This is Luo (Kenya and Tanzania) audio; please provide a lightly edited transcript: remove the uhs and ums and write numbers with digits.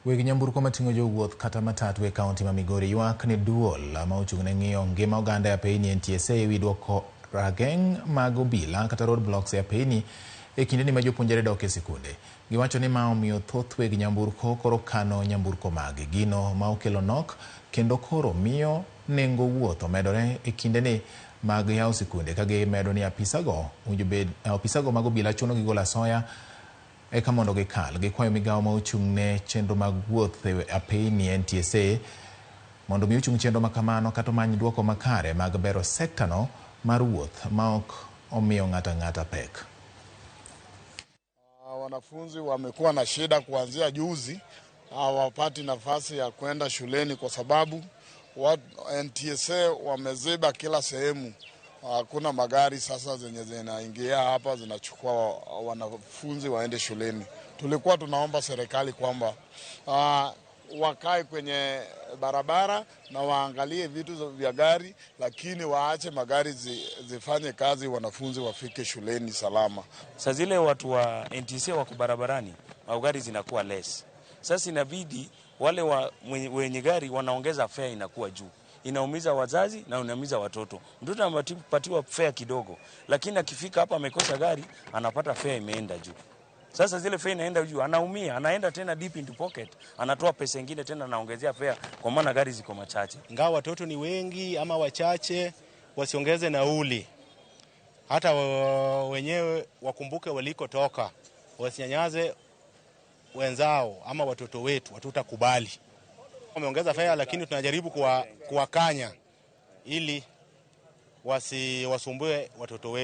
Weg nyamburko mating'o jowuoth kata matatu e kaunti ma Migori ywak ne duol ma ochung' ne ng'iyo ngima oganda e apeyni NTSA ewi duoko rageng' mag obila kata road blocks e apeyni e kindeni ma jopuonjre dok e sikunde. Giwacho ni ma omiyo thoth weg nyamburko koro kano nyamburko maggi, gino ma okelo nok kendo koro miyo nengo wuoth omedore e kindeni mag yawo sikunde ka gimedo ni apisago owinjo bed apisago mag obila chuno gi golo asoya eka mondo gikal. Gikwayo migawo ma ochung' ne chenro mag wuoth e apeyni NTSA mondo mi ochung chenro makamano kata omany duoko makare mag bero sekta no mar wuoth ma ok omiyo ng'ato ang'ata pek. Wanafunzi wamekuwa na shida kuanzia juzi, hawapati nafasi ya kwenda shuleni kwa sababu NTSA wameziba kila sehemu. Hakuna magari sasa zenye zinaingia hapa zinachukua wanafunzi waende shuleni. Tulikuwa tunaomba serikali kwamba wakae kwenye barabara na waangalie vitu vya gari, lakini waache magari zifanye kazi, wanafunzi wafike shuleni salama. Saa zile watu wa NTSA wako barabarani, au gari zinakuwa less. Sasa inabidi wale wenye gari wanaongeza fare, inakuwa juu, inaumiza wazazi na inaumiza watoto. Mtoto amepatiwa fare kidogo, lakini akifika hapa amekosa gari, anapata fare imeenda juu. Sasa zile fare inaenda juu, anaumia, anaenda tena deep into pocket, anatoa pesa ingine tena anaongezea fare, kwa maana gari ziko machache. Ingawa watoto ni wengi ama wachache, wasiongeze nauli, hata wenyewe wakumbuke walikotoka, wasinyanyaze wenzao ama watoto wetu, hatutakubali. Wameongeza fare, lakini tunajaribu kuwakanya ili wasiwasumbue watoto wetu.